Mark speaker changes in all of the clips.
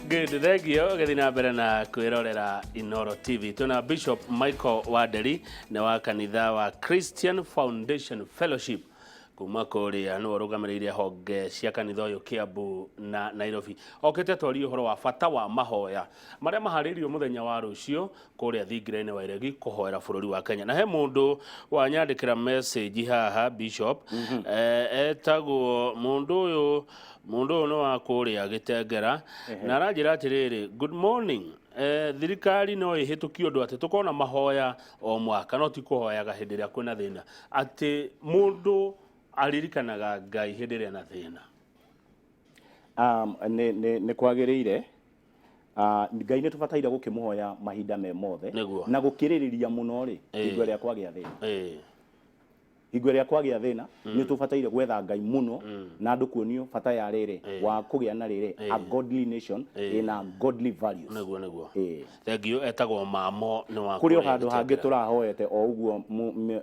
Speaker 1: Good, thank you. Gĩthiĩ na mbere na kwĩrorera Inoro TV. Twĩna Bishop Michael Wanderi nĩ wa kanitha wa Christian Foundation Fellowship kuma kũrĩa nĩwe ũrũgamĩrĩire honge cia kanitha ũyũ Kiambu na Nairobi. Okĩte twarie ũhoro wa bata wa mahoya marĩa maharĩirio mũthenya wa rũciũ kũrĩa thingira-inĩ wa Iregi kũhoera bũrũri wa Kenya. Na he mũndũ wanyandĩkĩra message haha Bishop, etagwo mũndũ ũyũ, mũndũ ũyũ nĩ wa kũrĩa Gĩtengera na aranjĩra atĩrĩrĩ, good morning. Thirikari no ĩhĩtũkie ũndũ atĩ tũkorwo na mahoya o mwaka no ti kũhoyaga hĩndĩ ĩrĩa kwĩna thĩna, atĩ mũndũ aririkanaga Ngai hĩndĩ ĩrĩa ena thĩna.
Speaker 2: Nĩ kwagĩrĩire. Ngai nĩ tũbataire gũkĩmũhoya mahinda me mothe.
Speaker 1: Nĩguo.
Speaker 2: Na gũkĩrĩrĩria mũno rĩ, hingo ĩrĩa kwagĩa thĩna. Hingo ĩrĩa kwagĩa thĩna, nĩ tũbataire gwetha Ngai mũno na andũ kuonio bata ya rĩrĩ wa kũgĩa na rĩrĩ a godly nation ĩna godly values.
Speaker 1: Nĩguo, nĩguo. Thank you. Etagwo Mamo nĩ wa
Speaker 2: Kũrĩ o
Speaker 1: kũrĩa
Speaker 2: handũ hangĩ
Speaker 1: Gĩtengera.
Speaker 2: Tũrahoete o ũguo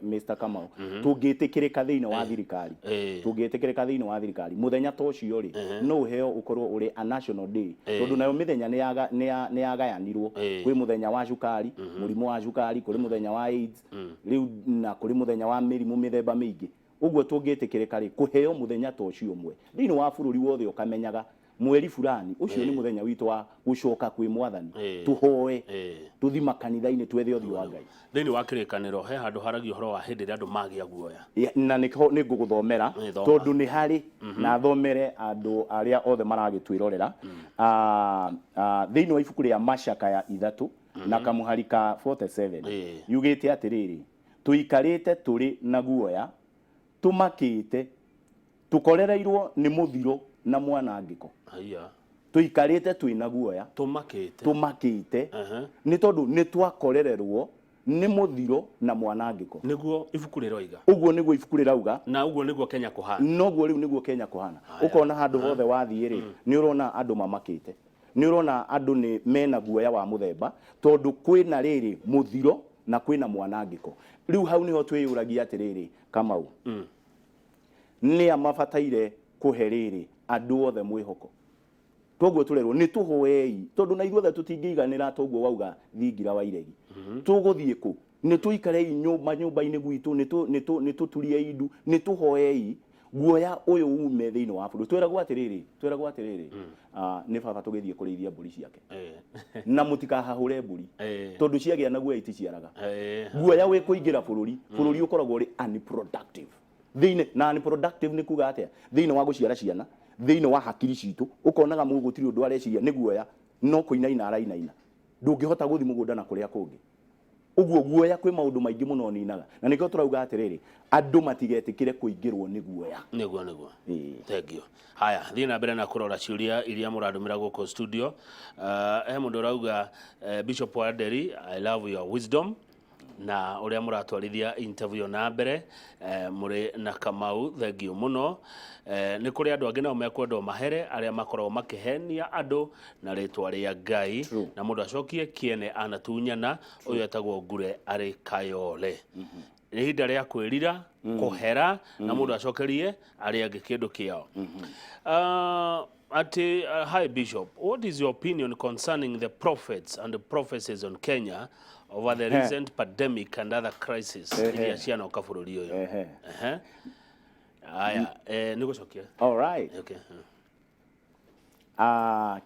Speaker 2: Mr. Kamau, tũngĩtĩkĩrĩka thĩinĩ wa thirikari, tũngĩtĩkĩrĩka thĩinĩ wa thirikari mũthenya ta ũcio rĩ, no ũheo ũkorwo ũrĩ a national day, tondũ nayo mĩthenya nĩ yagayanirwo. Kwĩ mũthenya wa cukari, mũrimũ wa cukari, kũrĩ mũthenya wa AIDS rĩu, na kũrĩ mũthenya wa mĩrimũ mĩthemba mĩingĩ. Ũguo tũngĩtĩkĩrĩka rĩ, kũheo mũthenya ta ũcio ũmwe thĩinĩ wa bũrũri wothe, ũkamenyaga mweri fulani ũcio nĩ mũthenya witũ wa gũcoka kwĩ Mwathani, tũhoe, tũthi makanitha-inĩ, twethe ũthiũ wa Ngai.
Speaker 1: Thĩinĩ wa Kĩrĩkanĩro he handũ haragio ũhoro wa hĩndĩ ĩrĩa andũ magĩa guoya.
Speaker 2: Ya, na nĩho nĩ ngũgũthomera.
Speaker 1: Nĩ thoma.
Speaker 2: Tondũ nĩ harĩ na thomere andũ arĩa othe maragĩtwĩrorera. Thĩinĩ wa ibuku rĩa Macakaya 3 na kamũhari ka 47, yugĩte atĩrĩrĩ, "Tũikarĩte tũrĩ na guoya, tũmakĩte, tũkorereirwo nĩ mũthiro na mwanangĩko."
Speaker 1: Haiya.
Speaker 2: Tũikarĩte twĩ na guoya,
Speaker 1: tũmakĩte,
Speaker 2: tũmakĩte nĩ tondũ nĩ twakorererwo nĩ mũthiro na mwanangĩko.
Speaker 1: Nĩguo ibuku rĩroiga.
Speaker 2: Ũguo nĩguo ibuku rĩrauga.
Speaker 1: Na ũguo nĩguo Kenya kũhana.
Speaker 2: Noguo rĩu nĩguo Kenya kũhana. Ũkona handũ hothe wathiĩ rĩ, nĩ ũrona andũ mamakĩte, nĩ ũrona andũ nĩ mena guoya wa mũthemba, tondũ kwĩna rĩrĩ mũthiro na kwĩna mwanangĩko. Rĩu hau nĩho twĩyũragia atĩrĩrĩ, Kamau, nĩa mabataire kũhe rĩrĩ andũ othe mwĩhoko? Toguo tũrerwo nĩ tũhoei, tondũ na ithuothe tũtingĩiganĩra. Toguo wauga thingira wa Iregi, tũgũthiĩ kũ? Nĩ tũikarei nyũmba nyũmba-inĩ gwitũ, nĩ tũturiei ndu, nĩ tũhoei guoya ũyũ ume thĩinĩ wa bũrũri. Tweragwo atĩrĩrĩ, nĩ baba tũgĩthiĩ kũrĩithia mbũri ciake, na mũtikahahũre mbũri, tondũ ciagĩa na guoya iticiaraga. Guoya wĩ kũingĩra bũrũri, bũrũri ũkoragwo ũrĩ unproductive thĩinĩ. Na unproductive nĩ kuga atĩa? Thĩinĩ wa gũciara ciana, thĩinĩ wa hakiri citũ, ũkonaga mũndũ gũtirĩ ũndũ areciria, nĩ guoya, no kũinaina arainaina, ndũngĩhota gũthiĩ mũgũnda na kũrĩa kũngĩ. Ũguo guoya kwĩ maũndũ maingĩ mũno ninaga, na nĩkĩo tũrauga atĩrĩrĩ, andũ matigetĩkĩre kũingĩrwo nĩ guoya.
Speaker 1: Nĩguo. Thank you. Haya, thiĩ na mbere na kũrora ciũria iria mũrandũmĩra gũkũ studio. He mũndũ ũrauga, "Bishop Wanderi, I love your wisdom na ũrĩa mũratwarithia interview na mbere mũrĩ na Kamau. Thank you mũno." Nĩ kũrĩ andũ angĩ nao mekwendwo mahere arĩa makoragwo makĩhenia andũ na rĩtwa rĩa Ngai.
Speaker 2: True.
Speaker 1: Na mũndũ acokie kĩene anatunyana. Ũyũ etagwo Ngure arĩ Kayole. Nĩ ihinda rĩa kwĩrira, kũhera, na mũndũ acokerie arĩa angĩ kĩndũ kĩao. Ati "Hi Bishop, what is your opinion concerning the prophets and the prophecies on Kenya over the recent pandemic and other crisis iria cianoka bũrũri ũyũ?" Ehe. Aya, nĩ gũcokia.
Speaker 2: All right.
Speaker 1: Okay.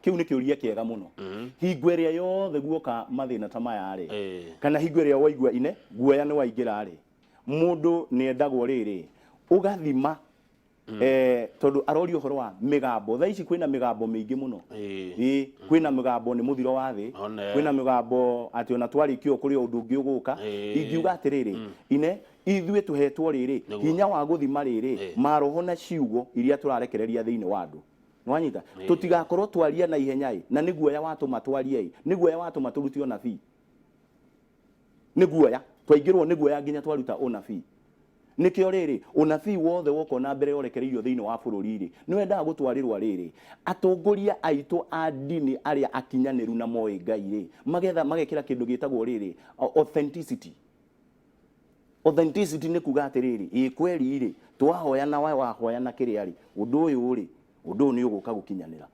Speaker 2: Kĩu nĩ kĩũria kĩega mũno. Hingo ĩrĩa yothe guoka mathĩna ta maya rĩ, kana hingo ĩrĩa waigua ine guoya nĩ waingĩra rĩ, mũndũ nĩ endagwo rĩrĩ ũgathima, tondũ aroria ũhoro wa mĩgambo. Thaa ici kwĩna mĩgambo mĩingĩ mũno. Ĩĩ, kwĩna mĩgambo nĩ mũthiro wa thĩ.
Speaker 1: One.
Speaker 2: Kwĩna mĩgambo atĩ ona twarĩkia ũũ kũrĩ o ũndũ ũngĩ ũgũka. Ingiuga atĩrĩrĩ, ine ithuĩ tũhetwo rĩrĩ hinya wa gũthima rĩrĩ maroho na ciugo iria tũrarekereria thĩinĩ wa andũ. Nĩwanyita? Tũtigakorwo twaria na ihenya ĩ, na nĩ guoya watũma twarie ĩ, nĩ guoya watũma tũrute ũnabii, nĩ guoya twaingĩrwo, nĩ guoya nginya twaruta ũnabii. Nĩkĩo rĩrĩ ũnabii wothe woka na mbere ũrekereirio thĩinĩ wa bũrũri rĩ, nĩ wendaga gũtwarĩrwo rĩrĩ atongoria aitũ a ndini arĩa akinyanĩru na moĩ Ngai rĩ, magetha magekĩra kĩndũ gĩtagwo rĩrĩ authenticity. Authenticity nĩ kuga atĩrĩrĩ, ĩ kweri rĩ, twahoya na we wahoya na kĩrĩa rĩ, ũndũ ũyũ rĩ, ũndũ ũyũ nĩ ũgũka gũkinyanĩra.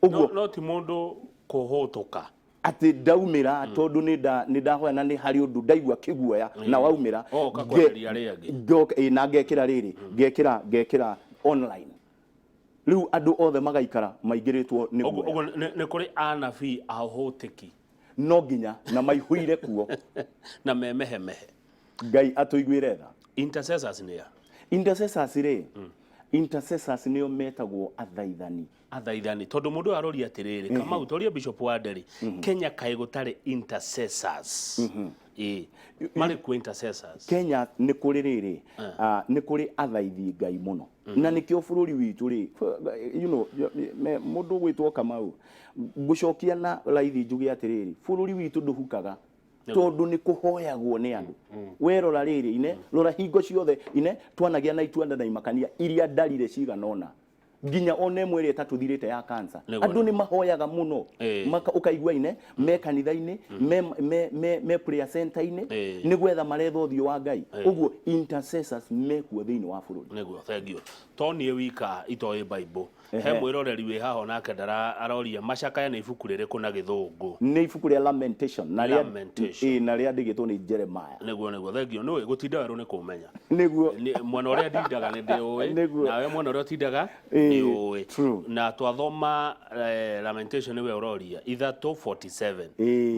Speaker 2: Ũguo
Speaker 1: No ti mũndũ kũhũtũka.
Speaker 2: Atĩ ndaumĩra tondũ nĩ ndahoya na nĩ harĩ ũndũ ndaigua kĩguoya na waumĩra.
Speaker 1: Oh, ũkakwarĩria arĩa angĩ.
Speaker 2: Ĩ, na ngekĩra rĩrĩ, ngekĩra online, rĩu andũ othe magaikara maingĩrĩtwo nĩ
Speaker 1: Ũguo
Speaker 2: guoya.
Speaker 1: Ũguo nĩ kũrĩ anabii ahũtĩki.
Speaker 2: No nginya na maihũire kuo.
Speaker 1: Na memehemehe.
Speaker 2: Ngai atũiguĩre tha.
Speaker 1: Intercessors nĩ a?
Speaker 2: Intercessors rĩ, intercessors nĩo metagwo athaithani.
Speaker 1: Athaithani, tondũ mũndũ ũyũ aroria atĩrĩrĩ, Kamau, toria Bishop Wanderi, Kenya kaĩ gũtarĩ intercessors? Ĩ marĩ kuo intercessors?
Speaker 2: Kenya nĩ kũrĩ rĩrĩ, nĩ kũrĩ athaithi Ngai mũno, na nĩkĩo bũrũri witũ rĩ, mũndũ ũgwĩtwo Kamau, ngũcokia na raithi njuge atĩrĩrĩ, bũrũri witũ ndũhukaga tondũ nĩ kũhoyagwo nĩ andũ. Werora rĩrĩ, ine rora hingo ciothe ine twanagĩa na ituanda na imakania iria ndarire cigana ũna, nginya ona ĩmwe ĩrĩa ĩtatũthirĩte ya cancer, andũ nĩ mahoyaga mũno. Ũkaigua ine me kanitha-inĩ, me prayer center-inĩ, nĩ gwetha maretha ũthiũ wa Ngai. Ũguo intercessors mekuo thĩinĩ wa bũrũri.
Speaker 1: Nĩguo, thank you. To niĩ wika itoĩ Bible, he mwĩroreri wĩ haha onake ndara aroria macakaya nĩ ibuku rĩrĩkũ na Gĩthũngũ.
Speaker 2: Nĩ ibuku rĩa Lamentation na rĩa
Speaker 1: Lamentation.
Speaker 2: Ĩ, na rĩandĩkĩtwo nĩ Jeremiah.
Speaker 1: Nĩguo, thank you. Nĩũĩ gũtinda werũ nĩ kũmenya. Mwena ũrĩa ndindaga nĩ ndĩũĩ. Nawe mwena ũrĩa ũtindaga nĩ ũĩ. Na twathoma Lamentation, nĩwe ũroria, 3:47.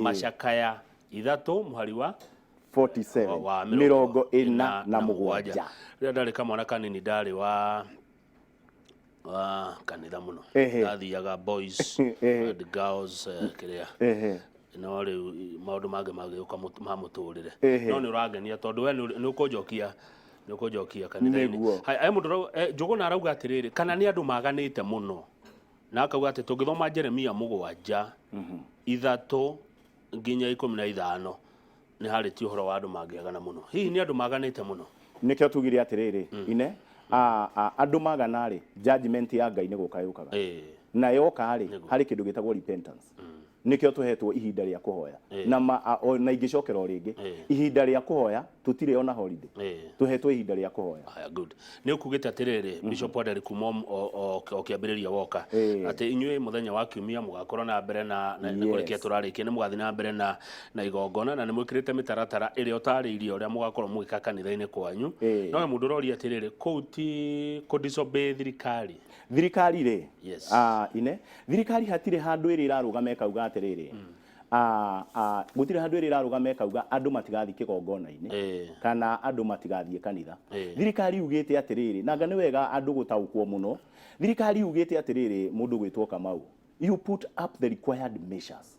Speaker 1: Macakaya 3 mũhari wa
Speaker 2: 47.
Speaker 1: Wa
Speaker 2: 47.
Speaker 1: Rĩrĩa ndarĩ kamwana kanini, ndarĩ wa kanitha mũno. Ndathiaga boys and girls, kĩrĩa, no rĩu maũndũ mangĩ magĩũka ma mũtũrĩre. No nĩ ũrangenia tondũ we nĩ ũkũnjokia kanitha-inĩ. Haya, he mũndũ Njũgũna arauga atĩrĩrĩ, kana nĩ andũ maganĩte mũno, na akauga atĩ tũngĩthoma Jeremia 7:3 nginya 15 nĩ harĩtie ũhoro wa andũ mangĩagana mũno. Hihi nĩ andũ maganĩte mũno?
Speaker 2: Nĩkĩo tugire atĩrĩrĩ, ine andũ magana rĩ, judgment ya Ngai nĩ gũka yũkaga. Na yoka rĩ, harĩ kĩndũ gĩtagwo repentance. Nĩkĩo tũhetwo ihinda rĩa kũhoya na na ingĩcokera o rĩngĩ, ihinda rĩa kũhoya, tũtirĩ ona holiday, tũhetwo ihinda rĩa kũhoya.
Speaker 1: Haya, good. Nĩ ũkugĩte atĩrĩrĩ, Bishop Wanderi, kuma o kĩambĩrĩria woka, atĩ inyuĩ mũthenya wa kiumia mũgakorwo na mbere na kũrĩkia tũrarĩkia, nĩ mũgathiĩ na mbere na igongona, na nĩ mwĩkĩrĩte mĩtaratara ĩrĩa ũtarĩirie ũrĩa mũgakorwo mũgĩka kanitha-inĩ kwanyu. No he mũndũ ũroria atĩrĩrĩ, kũu ti kũ disobey thirikari?
Speaker 2: Thirikari rĩ, ine thirikari hatirĩ handũ ĩrĩ ĩrarũgama ĩkauga atĩrĩrĩ, gũtirĩ handũ ĩrĩ ĩrarũgama ĩkauga andũ matigathiĩ kĩgongona-inĩ kana andũ matigathiĩ kanitha. Thirikari yugĩte atĩrĩrĩ, nanga nĩ wega andũ gũtaũkwo mũno, thirikari yugĩte atĩrĩrĩ, mũndũ gwĩtwo Kamau, you put up the required measures.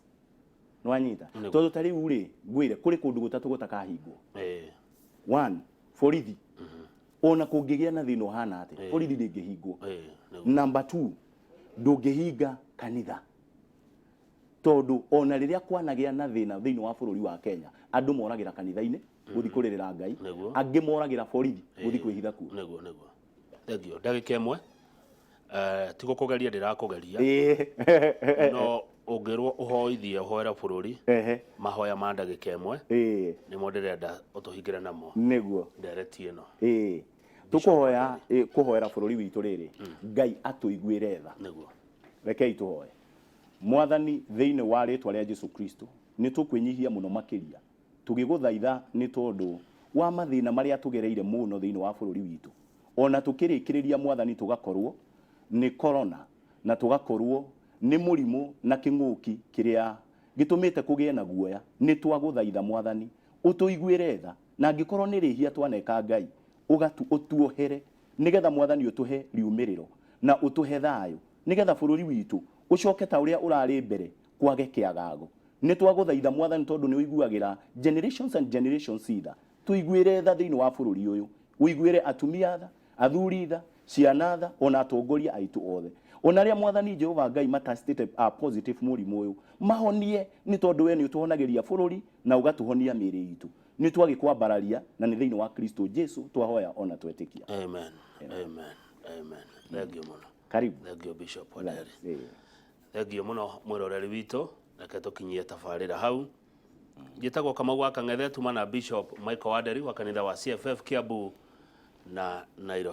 Speaker 2: Nĩwanyita? Tondũ ta rĩu rĩ, ngwĩre kũrĩ kũndũ gũtatũ gũtakahingwo. One, borithi. Ona kũngĩgĩa na thĩna ũhana atĩa, borithi ndĩngĩhingwo. Number two, ndũngĩhinga kanitha, tondũ ona rĩrĩa kwanagĩa na thĩna thĩinĩ wa bũrũri wa Kenya, andũ moragĩra kanitha-inĩ gũthiĩ kũrĩrĩra Ngai. Angĩ moragĩra borithi gũthiĩ kwĩhitha kuo.
Speaker 1: Nĩguo, thank you. Ndagĩka ĩmwe, ti gũkũgeria ndĩrakũgeria, no ũngĩrwo ũhoithie, ũhoere bũrũri, mahoya ma ndagĩka ĩmwe, nĩmo ndĩrenda ũtũhingĩre namo ndereti ĩno.
Speaker 2: Ĩĩ, tũkũhoya kũhoera bũrũri witũ rĩrĩ, Ngai atũiguĩre tha. Rekei tũhoe. Mwathani, thĩinĩ wa rĩtwa rĩa Jesu Kristo, nĩ tũkwĩnyihia mũno makĩria tũgĩgũthaitha nĩ tondũ wa mathĩna marĩa tũgereire mũno thĩinĩ wa bũrũri witũ, ona tũkĩrĩkĩrĩria, Mwathani, tũgakorwo nĩ corona na tũgakorwo nĩ mũrimũ na kĩng'ũki kĩrĩa gĩtũmĩte kũgĩe na guoya. Nĩ twagũthaitha, Mwathani, ũtũiguĩre tha, na angĩkorwo nĩ rĩhia twaneka, Ngai, ũgatu ũtuohere, nĩgetha, Mwathani, ũtũhe riumĩrĩro na ũtũhe thayũ, nĩgetha bũrũri witũ ũcoke ta ũrĩa ũrarĩ mbere kwage kĩagago. Nĩ twagũthaitha, Mwathani, tondũ nĩ ũiguagĩra generations and generations tha. Tũiguĩre tha thĩinĩ wa bũrũri ũyũ, ũiguĩre atumia tha, athuri tha, ciana tha, ona atongoria aitũ othe, ona arĩa, Mwathani Jehova Ngai, matacitĩte positive mũrimũ ũyũ, mahonie, nĩ tondũ we nĩ ũtũhonagĩria bũrũri na ũgatũhonia mĩĩrĩ itũ. Nĩ twagĩkwambararia, na nĩ thĩinĩ wa Kristo Jesu twahoya ona twetĩkia.
Speaker 1: Amen, amen, amen. Thank you mũno.
Speaker 2: Karibu.
Speaker 1: Thank you, Bishop Wanderi.
Speaker 2: Ĩĩ.
Speaker 1: Thank you mũno, mwĩroreri witũ. Reke tũkinyie tabarĩra hau. Njĩtagwo Kamau wa Kang'ethe, tuma na Bishop Michael Wanderi wa kanitha wa CFF Kiambu na Nairobi.